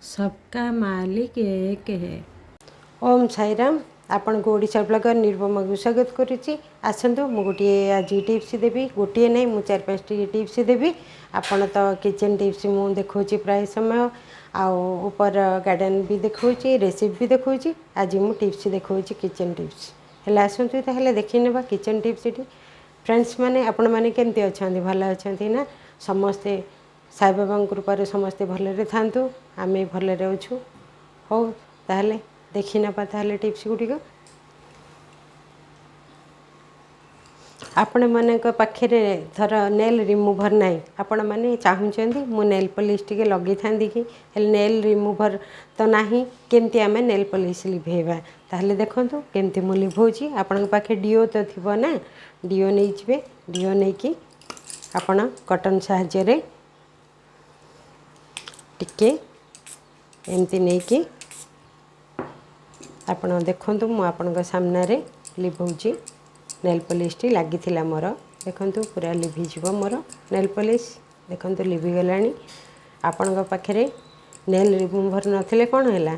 सबका मालिक एक है। ଓମ୍ ସାଇରାମ। ଆପଣଙ୍କୁ ଓଡ଼ିଶା ବ୍ଲଗର ନିରୁପମାକୁ ସ୍ୱାଗତ କରୁଛି। ଆସନ୍ତୁ, ମୁଁ ଗୋଟିଏ ଆଜି ଟିପ୍ସ ଦେବି। ଗୋଟିଏ ନାହିଁ, ମୁଁ ଚାରି ପାଞ୍ଚଟି ଟିପ୍ସ ଦେବି। ଆପଣ ତ କିଚେନ୍ ଟିପ୍ସ ମୁଁ ଦେଖାଉଛି ପ୍ରାୟ ସମୟ, ଆଉ ଉପର ଗାର୍ଡ଼େନ୍ ବି ଦେଖାଉଛି, ରେସିପି ବି ଦେଖାଉଛି। ଆଜି ମୁଁ ଟିପ୍ସ ଦେଖାଉଛି, କିଚେନ୍ ଟିପ୍ସ। ହେଲେ ଆସନ୍ତୁ ତାହେଲେ ଦେଖିନେବା କିଚେନ୍ ଟିପ୍ସଟି। ଫ୍ରେଣ୍ଡସ୍ ମାନେ, ଆପଣମାନେ କେମିତି ଅଛନ୍ତି? ଭଲ ଅଛନ୍ତି ନା? ସମସ୍ତେ ସାଇବାବାଙ୍କ କୃପାରୁ ସମସ୍ତେ ଭଲରେ ଥାନ୍ତୁ। ଆମେ ଭଲରେ ଅଛୁ। ହଉ, ତାହେଲେ ଦେଖିନେବା ତାହେଲେ ଟିପ୍ସ ଗୁଡ଼ିକ। ଆପଣମାନଙ୍କ ପାଖରେ ଧର ନେଲ୍ ରିମୁଭର୍ ନାହିଁ, ଆପଣମାନେ ଚାହୁଁଛନ୍ତି ମୁଁ ନେଲ୍ ପଲିସ୍ ଟିକେ ଲଗେଇଥାନ୍ତି କି, ହେଲେ ନେଲ୍ ରିମୁଭର୍ ତ ନାହିଁ, କେମିତି ଆମେ ନେଲ୍ ପଲିସ୍ ଲିଭେଇବା? ତାହେଲେ ଦେଖନ୍ତୁ କେମିତି ମୁଁ ଲିଭଉଛି। ଆପଣଙ୍କ ପାଖେ ଡିଓ ତ ଥିବ ନା? ଡିଓ ନେଇଯିବେ। ଡିଓ ନେଇକି ଆପଣ କଟନ୍ ସାହାଯ୍ୟରେ ଟିକେ ଏମିତି ନେଇକି, ଆପଣ ଦେଖନ୍ତୁ, ମୁଁ ଆପଣଙ୍କ ସାମ୍ନାରେ ଲିଭଉଛି। ନେଲ୍ ପଲିସ୍ଟି ଲାଗିଥିଲା ମୋର, ଦେଖନ୍ତୁ ପୁରା ଲିଭିଯିବ ମୋର ନେଲ୍ ପଲିସ୍। ଦେଖନ୍ତୁ, ଲିଭିଗଲାଣି। ଆପଣଙ୍କ ପାଖରେ ନେଲ୍ ରିମୁଭର୍ ନଥିଲେ କ'ଣ ହେଲା,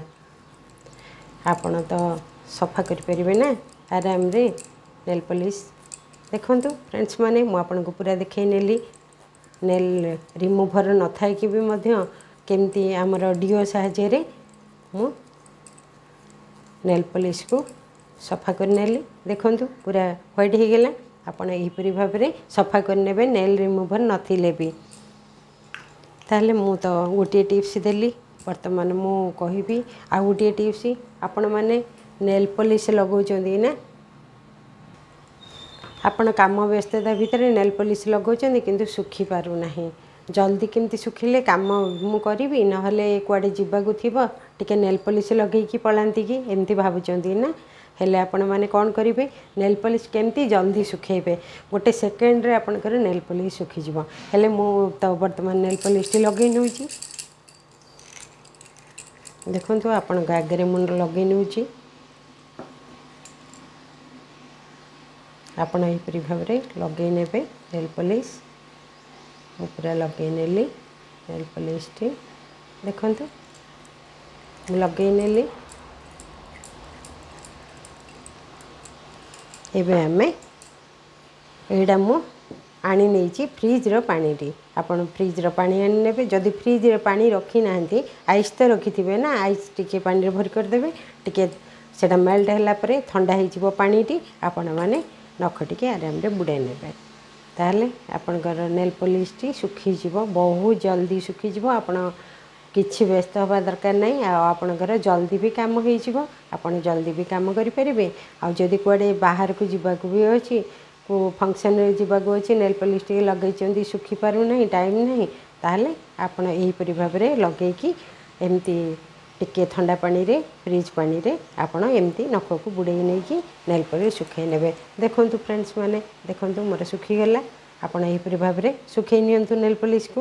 ଆପଣ ତ ସଫା କରିପାରିବେ ନା ଆରାମରେ ନେଲ୍ ପଲିସ୍। ଦେଖନ୍ତୁ ଫ୍ରେଣ୍ଡସ୍ ମାନେ, ମୁଁ ଆପଣଙ୍କୁ ପୁରା ଦେଖାଇ ନେଲି, ନେଲ୍ ରିମୁଭର୍ ନଥାଇକି ବି ମଧ୍ୟ କେମିତି ଆମର ଡିଓ ସାହାଯ୍ୟରେ ମୁଁ ନେଲ୍ ପଲିସ୍କୁ ସଫା କରିନେଲି। ଦେଖନ୍ତୁ, ପୁରା ହ୍ୱାଇଟ୍ ହେଇଗଲା। ଆପଣ ଏହିପରି ଭାବରେ ସଫା କରିନେବେ ନେଲ୍ ରିମୁଭର୍ ନଥିଲେ ବି। ତାହେଲେ ମୁଁ ତ ଗୋଟିଏ ଟିପ୍ସ ଦେଲି, ବର୍ତ୍ତମାନ ମୁଁ କହିବି ଆଉ ଗୋଟିଏ ଟିପ୍ସ। ଆପଣମାନେ ନେଲ୍ ପଲିସ୍ ଲଗାଉଛନ୍ତି ନା? ଆପଣ କାମ ବ୍ୟସ୍ତତା ଭିତରେ ନେଲ୍ ପଲିସ୍ ଲଗାଉଛନ୍ତି, କିନ୍ତୁ ଶୁଖି ପାରୁନାହିଁ। ଜଲ୍ଦି କେମିତି ଶୁଖିଲେ କାମ ମୁଁ କରିବି, ନହେଲେ କୁଆଡ଼େ ଯିବାକୁ ଥିବ, ଟିକେ ନେଲ୍ ପଲିସ୍ ଲଗେଇକି ପଳାନ୍ତି କି, ଏମିତି ଭାବୁଛନ୍ତି ନା? ହେଲେ ଆପଣମାନେ କ'ଣ କରିବେ? ନେଲ୍ ପଲିସ୍ କେମିତି ଜଲ୍ଦି ଶୁଖେଇବେ? ଗୋଟେ ସେକେଣ୍ଡରେ ଆପଣଙ୍କର ନେଲ୍ ପଲିସ୍ ଶୁଖିଯିବ। ହେଲେ ମୁଁ ତ ବର୍ତ୍ତମାନ ନେଲ୍ ପଲିସ୍ଟି ଲଗେଇ ନେଉଛି। ଦେଖନ୍ତୁ, ଆପଣଙ୍କ ଆଗରେ ମୁଁ ଲଗେଇ ନେଉଛି। ଆପଣ ଏହିପରି ଭାବରେ ଲଗେଇ ନେବେ ନେଲ୍ ପଲିସ୍। ମୁଁ ପୁରା ଲଗେଇ ନେଲି ନେଲ୍ ପଲିସ୍ଟି। ଦେଖନ୍ତୁ, ମୁଁ ଲଗେଇ ନେଲି। ଏବେ ଆମେ ଏଇଟା ମୁଁ ଆଣି ନେଇଛି ଫ୍ରିଜ୍ର ପାଣିଟି। ଆପଣ ଫ୍ରିଜ୍ର ପାଣି ଆଣି ନେବେ। ଯଦି ଫ୍ରିଜ୍ରେ ପାଣି ରଖିନାହାନ୍ତି, ଆଇସ୍ ତ ରଖିଥିବେ ନା? ଆଇସ୍ ଟିକେ ପାଣିରେ ଭରି କରିଦେବେ। ଟିକେ ସେଇଟା ମେଲ୍ଟ ହେଲା ପରେ ଥଣ୍ଡା ହେଇଯିବ ପାଣିଟି, ଆପଣମାନେ ନଖ ଟିକେ ଆରାମରେ ବୁଡ଼ାଇ ନେବେ। ତାହେଲେ ଆପଣଙ୍କର ନେଲ୍ ପଲିସ୍ଟି ଶୁଖିଯିବ, ବହୁତ ଜଲ୍ଦି ଶୁଖିଯିବ। ଆପଣ କିଛି ବ୍ୟସ୍ତ ହେବା ଦରକାର ନାହିଁ, ଆଉ ଆପଣଙ୍କର ଜଲ୍ଦି ବି କାମ ହେଇଯିବ, ଆପଣ ଜଲ୍ଦି ବି କାମ କରିପାରିବେ। ଆଉ ଯଦି କୁଆଡ଼େ ବାହାରକୁ ଯିବାକୁ ବି ଅଛି, କେଉଁ ଫଙ୍କସନ୍ରେ ଯିବାକୁ ଅଛି, ନେଲ୍ ପଲିସ୍ ଟିକେ ଲଗେଇଛନ୍ତି, ଶୁଖିପାରୁନାହିଁ, ଟାଇମ୍ ନାହିଁ, ତାହେଲେ ଆପଣ ଏହିପରି ଭାବରେ ଲଗେଇକି ଏମିତି ଟିକେ ଥଣ୍ଡା ପାଣିରେ, ଫ୍ରିଜ୍ ପାଣିରେ ଆପଣ ଏମିତି ନଖକୁ ବୁଡ଼େଇ ନେଇକି ନେଲ୍ ପଲିସ୍ ଶୁଖେଇ ନେବେ। ଦେଖନ୍ତୁ ଫ୍ରେଣ୍ଡସ୍ ମାନେ, ଦେଖନ୍ତୁ ମୋର ଶୁଖିଗଲା। ଆପଣ ଏହିପରି ଭାବରେ ଶୁଖେଇ ନିଅନ୍ତୁ ନେଲ୍ ପଲିସ୍କୁ।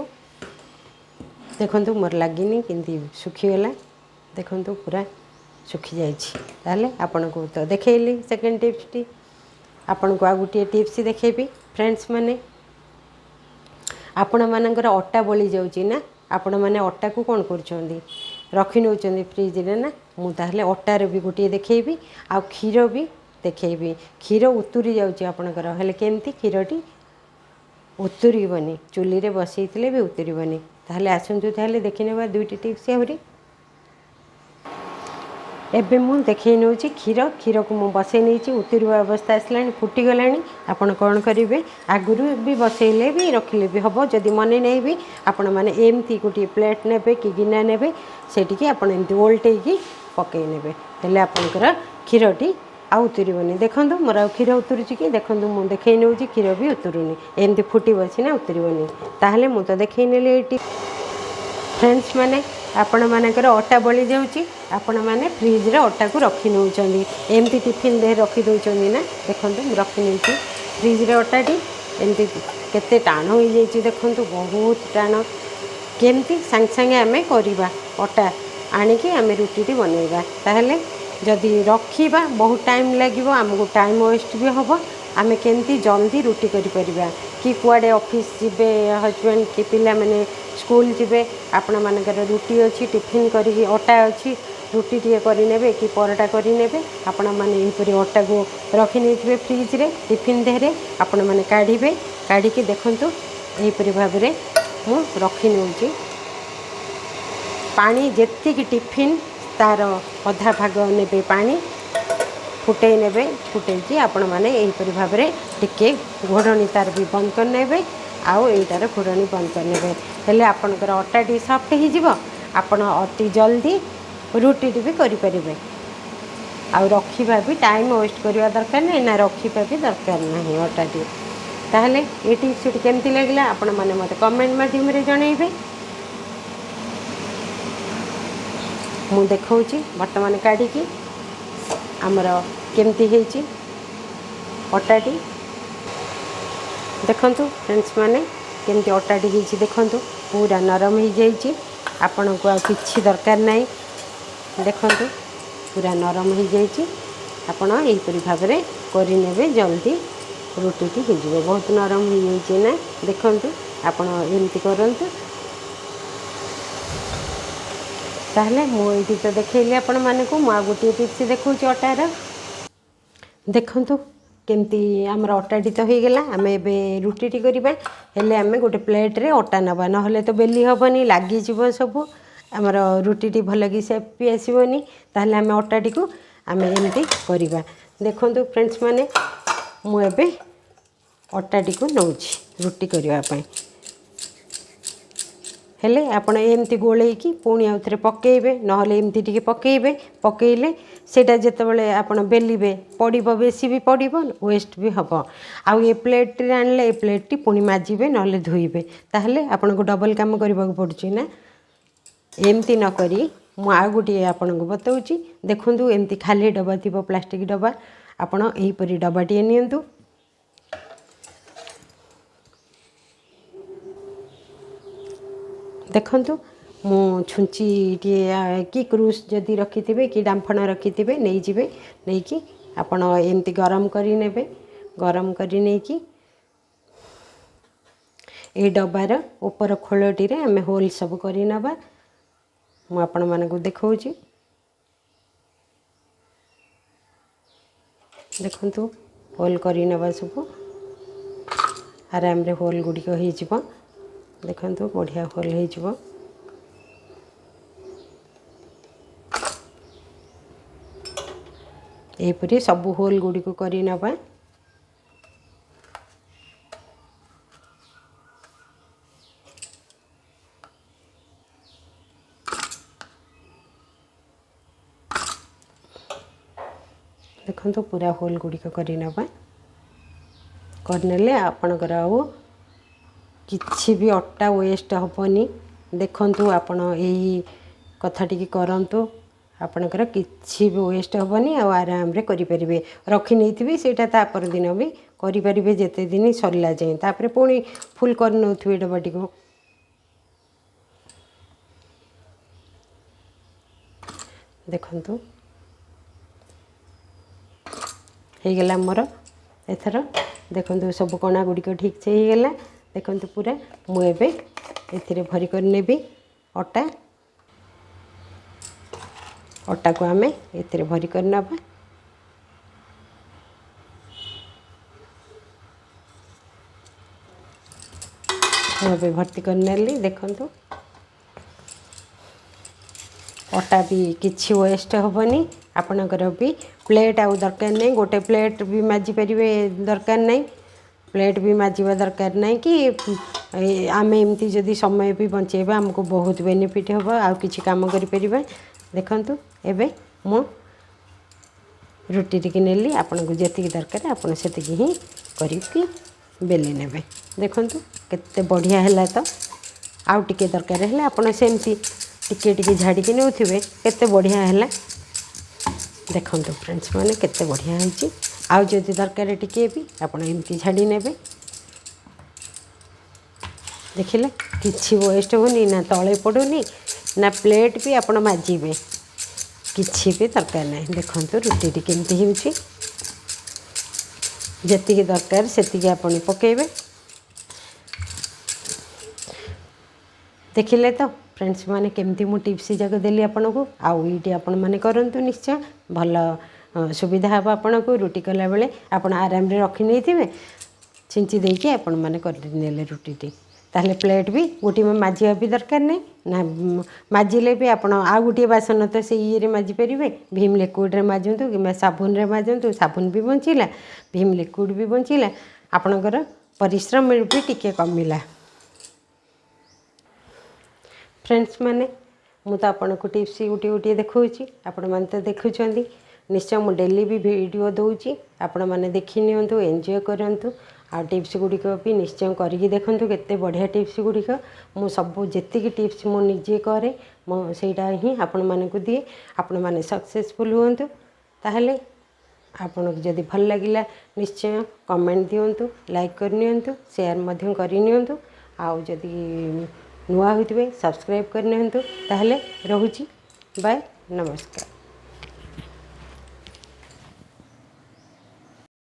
ଦେଖନ୍ତୁ, ମୋର ଲାଗିନି, କେମିତି ଶୁଖିଗଲା। ଦେଖନ୍ତୁ, ପୁରା ଶୁଖିଯାଇଛି। ତାହେଲେ ଆପଣଙ୍କୁ ତ ଦେଖେଇଲି ସେକେଣ୍ଡ ଟିପ୍ସଟି। ଆପଣଙ୍କୁ ଆଉ ଗୋଟିଏ ଟିପ୍ସ ଦେଖେଇବି। ଫ୍ରେଣ୍ଡସ୍ ମାନେ, ଆପଣମାନଙ୍କର ଅଟା ବଳି ଯାଉଛି ନା? ଆପଣମାନେ ଅଟାକୁ କ'ଣ କରୁଛନ୍ତି? ରଖି ନେଉଛନ୍ତି ଫ୍ରିଜ୍ରେ ନା? ମୁଁ ତାହେଲେ ଅଟାର ବି ଗୋଟିଏ ଦେଖେଇବି, ଆଉ କ୍ଷୀର ବି ଦେଖେଇବି। କ୍ଷୀର ଉତୁରି ଯାଉଛି ଆପଣଙ୍କର, ହେଲେ କେମିତି କ୍ଷୀରଟି ଉତୁରିବନି, ଚୁଲିରେ ବସେଇଥିଲେ ବି ଉତୁରିବନି? ତାହେଲେ ଆସନ୍ତୁ, ତାହେଲେ ଦେଖିନେବା ଦୁଇଟି ଟିପ୍ସ ଆହୁରି। ଏବେ ମୁଁ ଦେଖେଇ ନେଉଛି କ୍ଷୀର। କ୍ଷୀରକୁ ମୁଁ ବସେଇ ନେଇଛି, ଉତୁରିବା ଅବସ୍ଥା ଆସିଲାଣି, ଫୁଟିଗଲାଣି। ଆପଣ କ'ଣ କରିବେ? ଆଗରୁ ବି ବସେଇଲେ ବି ରଖିଲେ ବି ହେବ। ଯଦି ମନେ ନାହିଁ ବି, ଆପଣମାନେ ଏମିତି ଗୋଟିଏ ପ୍ଲେଟ୍ ନେବେ କି ଗିନା ନେବେ, ସେଇଠିକି ଆପଣ ଏମିତି ଓଲଟେଇକି ପକାଇ ନେବେ। ହେଲେ ଆପଣଙ୍କର କ୍ଷୀରଟି ଆଉ ଉତୁରିବନି। ଦେଖନ୍ତୁ, ମୋର ଆଉ କ୍ଷୀର ଉତୁରୁଛି କି? ଦେଖନ୍ତୁ, ମୁଁ ଦେଖେଇ ନେଉଛି, କ୍ଷୀର ବି ଉତୁରୁନି। ଏମିତି ଫୁଟିବ ସିନା, ଉତୁରିବନି। ତାହେଲେ ମୁଁ ତ ଦେଖେଇ ନେଲି ଏଇଠି। ଫ୍ରେଣ୍ଡସ୍ ମାନେ, ଆପଣମାନଙ୍କର ଅଟା ବଳି ଯାଉଛି, ଆପଣମାନେ ଫ୍ରିଜ୍ରେ ଅଟାକୁ ରଖି ନେଉଛନ୍ତି, ଏମିତି ଟିଫିନ୍ ଦେହରେ ରଖି ଦେଉଛନ୍ତି ନା? ଦେଖନ୍ତୁ, ମୁଁ ରଖି ନେଇଛି ଫ୍ରିଜ୍ରେ ଅଟାଟି। ଏମିତି କେତେ ଟାଣ ହୋଇଯାଇଛି ଦେଖନ୍ତୁ, ବହୁତ ଟାଣ। କେମିତି ସାଙ୍ଗେ ସାଙ୍ଗେ ଆମେ କରିବା, ଅଟା ଆଣିକି ଆମେ ରୁଟିଟି ବନେଇବା? ତାହେଲେ ଯଦି ରଖିବା, ବହୁତ ଟାଇମ୍ ଲାଗିବ ଆମକୁ, ଟାଇମ୍ ୱେଷ୍ଟ ବି ହେବ। ଆମେ କେମିତି ଜଲ୍ଦି ରୁଟି କରିପାରିବା? କି କୁଆଡ଼େ ଅଫିସ୍ ଯିବେ ହଜବେଣ୍ଡ କି ପିଲାମାନେ ସ୍କୁଲ ଯିବେ, ଆପଣମାନଙ୍କର ରୁଟି ଅଛି, ଟିଫିନ୍ କରିକି ଅଟା ଅଛି, ରୁଟି ଟିକେ କରିନେବେ କି ପରଟା କରିନେବେ। ଆପଣମାନେ ଏହିପରି ଅଟାକୁ ରଖିନେଇଥିବେ ଫ୍ରିଜ୍ରେ ଟିଫିନ୍ ଦେହରେ, ଆପଣମାନେ କାଢ଼ିବେ, କାଢ଼ିକି ଦେଖନ୍ତୁ ଏହିପରି ଭାବରେ ମୁଁ ରଖିନେଉଛି। ପାଣି ଯେତିକି ଟିଫିନ୍ ତା'ର ଅଧା ଭାଗ ନେବେ, ପାଣି ଫୁଟେଇ ନେବେ। ଫୁଟେଇକି ଆପଣମାନେ ଏହିପରି ଭାବରେ ଟିକେ ଘୋଡ଼ଣୀ ତା'ର ବି ବନ୍ଦ କରିନେବେ, ଆଉ ଏଇଟାର ଘୋଡ଼ଣୀ ବନ୍ଦ କରିନେବେ। ହେଲେ ଆପଣଙ୍କର ଅଟାଟି ସଫ୍ଟ ହେଇଯିବ, ଆପଣ ଅତି ଜଲ୍ଦି ରୁଟିଟି ବି କରିପାରିବେ। ଆଉ ରଖିବା ବି ଟାଇମ୍ ୱେଷ୍ଟ କରିବା ଦରକାର ନାହିଁ, ନା ରଖିବା ବି ଦରକାର ନାହିଁ ଅଟାଟି। ତାହେଲେ ଏ ଟିପ୍ସଟି କେମିତି ଲାଗିଲା ଆପଣମାନେ ମୋତେ କମେଣ୍ଟ ମାଧ୍ୟମରେ ଜଣାଇବେ। ମୁଁ ଦେଖାଉଛି ବର୍ତ୍ତମାନ କାଢ଼ିକି ଆମର କେମିତି ହେଇଛି ଅଟାଟି। ଦେଖନ୍ତୁ ଫ୍ରେଣ୍ଡସ୍ ମାନେ କେମିତି ଅଟାଟି ହେଇଛି, ଦେଖନ୍ତୁ ପୁରା ନରମ ହେଇଯାଇଛି। ଆପଣଙ୍କୁ ଆଉ କିଛି ଦରକାର ନାହିଁ। ଦେଖନ୍ତୁ ପୁରା ନରମ ହେଇଯାଇଛି। ଆପଣ ଏହିପରି ଭାବରେ କରିନେବେ, ଜଲ୍ଦି ରୁଟିଟି ହେଇଯିବ। ବହୁତ ନରମ ହେଇଯାଇଛି ନା, ଦେଖନ୍ତୁ ଆପଣ ଏମିତି କରନ୍ତୁ। ତାହେଲେ ମୁଁ ଏଇଠି ତ ଦେଖେଇଲି ଆପଣମାନଙ୍କୁ, ମୁଁ ଆଉ ଗୋଟିଏ ଟିପ୍ସ ଦେଖାଉଛି ଅଟାର। ଦେଖନ୍ତୁ କେମିତି ଆମର ଅଟାଟି ତ ହେଇଗଲା। ଆମେ ଏବେ ରୁଟିଟି କରିବା। ହେଲେ ଆମେ ଗୋଟେ ପ୍ଲେଟ୍ରେ ଅଟା ନେବା, ନହେଲେ ତ ବେଲି ହେବନି, ଲାଗିଯିବ ସବୁ, ଆମର ରୁଟିଟି ଭଲକି ସେପ୍ ବି ଆସିବନି। ତାହେଲେ ଆମେ ଅଟାଟିକୁ ଆମେ ଏମିତି କରିବା। ଦେଖନ୍ତୁ ଫ୍ରେଣ୍ଡସ୍ ମାନେ, ମୁଁ ଏବେ ଅଟାଟିକୁ ନେଉଛି ରୁଟି କରିବା ପାଇଁ। ହେଲେ ଆପଣ ଏମିତି ଗୋଳେଇକି ପୁଣି ଆଉ ଥରେ ପକାଇବେ, ନହେଲେ ଏମିତି ଟିକେ ପକାଇବେ। ପକାଇଲେ ସେଇଟା ଯେତେବେଳେ ଆପଣ ବେଲିବେ ପଡ଼ିବ, ବେଶୀ ବି ପଡ଼ିବ, ୱେଷ୍ଟ ବି ହେବ। ଆଉ ଏ ପ୍ଲେଟ୍ରେ ଆଣିଲେ ଏ ପ୍ଲେଟ୍ଟି ପୁଣି ମାଜିବେ, ନହେଲେ ଧୋଇବେ, ତାହେଲେ ଆପଣଙ୍କୁ ଡବଲ୍ କାମ କରିବାକୁ ପଡ଼ୁଛି ନା। ଏମିତି ନ କରି ମୁଁ ଆଉ ଗୋଟିଏ ଆପଣଙ୍କୁ ବତାଉଛି। ଦେଖନ୍ତୁ ଏମିତି ଖାଲି ଡବା ଥିବ, ପ୍ଲାଷ୍ଟିକ୍ ଡବା, ଆପଣ ଏହିପରି ଡବାଟିଏ ନିଅନ୍ତୁ। ଦେଖନ୍ତୁ ମୁଁ ଛୁଞ୍ଚିଟିଏ କି କ୍ରୁସ୍ ଯଦି ରଖିଥିବେ କି ଡାମ୍ଫଣ ରଖିଥିବେ ନେଇଯିବେ। ନେଇକି ଆପଣ ଏମିତି ଗରମ କରି ନେବେ। ଗରମ କରି ନେଇକି ଏଇ ଡବାର ଉପର ଖୋଳଟିରେ ଆମେ ହୋଲ୍ ସବୁ କରିନେବା। ମୁଁ ଆପଣମାନଙ୍କୁ ଦେଖାଉଛି। ଦେଖନ୍ତୁ ହୋଲ୍ କରିନେବା ସବୁ, ଆରାମରେ ହୋଲ୍ ଗୁଡ଼ିକ ହେଇଯିବ। ଦେଖନ୍ତୁ ବଢ଼ିଆ ହୋଲ୍ ହେଇଯିବ। ଏହିପରି ସବୁ ହୋଲ୍ ଗୁଡ଼ିକୁ କରିନେବା। ଦେଖନ୍ତୁ ପୁରା ହୋଲ୍ ଗୁଡ଼ିକ କରିନେବା। କରିନେଲେ ଆପଣଙ୍କର ଆଉ କିଛି ବି ଅଟା ୱେଷ୍ଟ ହେବନି। ଦେଖନ୍ତୁ ଆପଣ ଏଇ କଥାଟିକି କରନ୍ତୁ, ଆପଣଙ୍କର କିଛି ବି ୱେଷ୍ଟ ହେବନି, ଆଉ ଆରାମରେ କରିପାରିବେ। ରଖିନେଇଥିବେ ସେଇଟା ତା ପରଦିନ ବି କରିପାରିବେ, ଯେତେ ଦିନ ସରିଲା ଯାଏଁ। ତାପରେ ପୁଣି ଫୁଲ୍ କରିନେଉଥିବେ ଡବାଟିକୁ। ଦେଖନ୍ତୁ ହେଇଗଲା ମୋର। ଏଥର ଦେଖନ୍ତୁ ସବୁ କଣା ଗୁଡ଼ିକ ଠିକ୍ସେ ହେଇଗଲା। ଦେଖନ୍ତୁ ପୁରା ମୁଁ ଏବେ ଏଥିରେ ଭରି କରିନେବି ଅଟା। ଅଟାକୁ ଆମେ ଏଥିରେ ଭରି କରିନେବା। ମୁଁ ଏବେ ଭର୍ତ୍ତି କରିନେଲି। ଦେଖନ୍ତୁ ଅଟା ବି କିଛି ୱେଷ୍ଟ ହେବନି, ଆପଣଙ୍କର ବି ପ୍ଲେଟ୍ ଆଉ ଦରକାର ନାହିଁ। ଗୋଟେ ପ୍ଲେଟ୍ ବି ମାଜିପାରିବେ, ଦରକାର ନାହିଁ ପ୍ଲେଟ୍ ବି ମାଜିବା ଦରକାର ନାହିଁ। କି ଆମେ ଏମିତି ଯଦି ସମୟ ବି ବଞ୍ଚେଇବା ଆମକୁ ବହୁତ ବେନିଫିଟ୍ ହେବ, ଆଉ କିଛି କାମ କରିପାରିବା। ଦେଖନ୍ତୁ ଏବେ ମୁଁ ରୁଟି ଟିକେ ନେଲି, ଆପଣଙ୍କୁ ଯେତିକି ଦରକାର ଆପଣ ସେତିକି ହିଁ କରିକି ବେଲି ନେବେ। ଦେଖନ୍ତୁ କେତେ ବଢ଼ିଆ ହେଲା ତ। ଆଉ ଟିକେ ଦରକାର ହେଲେ ଆପଣ ସେମିତି ଟିକେ ଟିକେ ଝାଡ଼ିକି ନେଉଥିବେ, କେତେ ବଢ଼ିଆ ହେଲା। ଦେଖନ୍ତୁ ଫ୍ରେଣ୍ଡସ୍ ମାନେ କେତେ ବଢ଼ିଆ ହେଇଛି। ଆଉ ଯଦି ଦରକାର ଟିକେ ବି ଆପଣ ଏମିତି ଝାଡ଼ି ନେବେ। ଦେଖିଲେ କିଛି ୱେଷ୍ଟ ହେଉନି, ନା ତଳେ ପଡ଼ୁନି, ନା ପ୍ଲେଟ୍ ବି ଆପଣ ମାଜିବେ, କିଛି ବି ଦରକାର ନାହିଁ। ଦେଖନ୍ତୁ ରୁଟିଟି କେମିତି ହେଉଛି। ଯେତିକି ଦରକାର ସେତିକି ଆପଣ ପକାଇବେ। ଦେଖିଲେ ତ ଫ୍ରେଣ୍ଡସ୍ ମାନେ, କେମିତି ମୁଁ ଟିପ୍ସ ଯାକ ଦେଲି ଆପଣଙ୍କୁ। ଆଉ ଏଇଠି ଆପଣମାନେ କରନ୍ତୁ, ନିଶ୍ଚୟ ଭଲ ସୁବିଧା ହେବ ଆପଣଙ୍କୁ। ରୁଟି କଲାବେଳେ ଆପଣ ଆରାମରେ ରଖି ନେଇଥିବେ, ଛିଞ୍ଚି ଦେଇକି ଆପଣମାନେ କରିନେଲେ ରୁଟିଟି। ତାହେଲେ ପ୍ଲେଟ୍ ବି ଗୋଟିଏ ମାଜିବା ବି ଦରକାର ନାହିଁ ନା। ମାଜିଲେ ବି ଆପଣ ଆଉ ଗୋଟିଏ ବାସନ ତ ସେଇ ଇଏରେ ମାଜିପାରିବେ। ଭିମ୍ ଲିକ୍ୱିଡ଼ରେ ମାଜନ୍ତୁ କିମ୍ବା ସାବୁନରେ ମାଜନ୍ତୁ, ସାବୁନ ବି ବଞ୍ଚିଲା, ଭିମ୍ ଲିକ୍ୱିଡ଼ ବି ବଞ୍ଚିଲା, ଆପଣଙ୍କର ପରିଶ୍ରମ ବି ଟିକେ କମିଲା। ଫ୍ରେଣ୍ଡସ୍ ମାନେ, ମୁଁ ତ ଆପଣଙ୍କୁ ଟିପ୍ସ ଗୋଟିଏ ଗୋଟିଏ ଦେଖାଉଛି, ଆପଣମାନେ ତ ଦେଖୁଛନ୍ତି ନିଶ୍ଚୟ। ମୁଁ ଡେଲି ବି ଭିଡ଼ିଓ ଦେଉଛି, ଆପଣମାନେ ଦେଖି ନିଅନ୍ତୁ, ଏନ୍ଜୟ କରନ୍ତୁ ଆଉ ଟିପ୍ସ ଗୁଡ଼ିକ ବି ନିଶ୍ଚୟ କରିକି ଦେଖନ୍ତୁ, କେତେ ବଢ଼ିଆ ଟିପ୍ସ ଗୁଡ଼ିକ। ମୁଁ ସବୁ ଯେତିକି ଟିପ୍ସ ମୁଁ ନିଜେ କରେ, ମୁଁ ସେଇଟା ହିଁ ଆପଣମାନଙ୍କୁ ଦିଏ। ଆପଣମାନେ ସକ୍ସେସଫୁଲ୍ ହୁଅନ୍ତୁ। ତାହେଲେ ଆପଣଙ୍କୁ ଯଦି ଭଲ ଲାଗିଲା, ନିଶ୍ଚୟ କମେଣ୍ଟ ଦିଅନ୍ତୁ, ଲାଇକ୍ କରିନିଅନ୍ତୁ, ସେୟାର ମଧ୍ୟ କରିନିଅନ୍ତୁ ଆଉ ଯଦି ନୂଆ ହୋଇଥିବେ, ସବସ୍କ୍ରାଇବ୍ କରିନିଅନ୍ତୁ। ତାହେଲେ ରହୁଛି, ବାଏ, ନମସ୍କାର।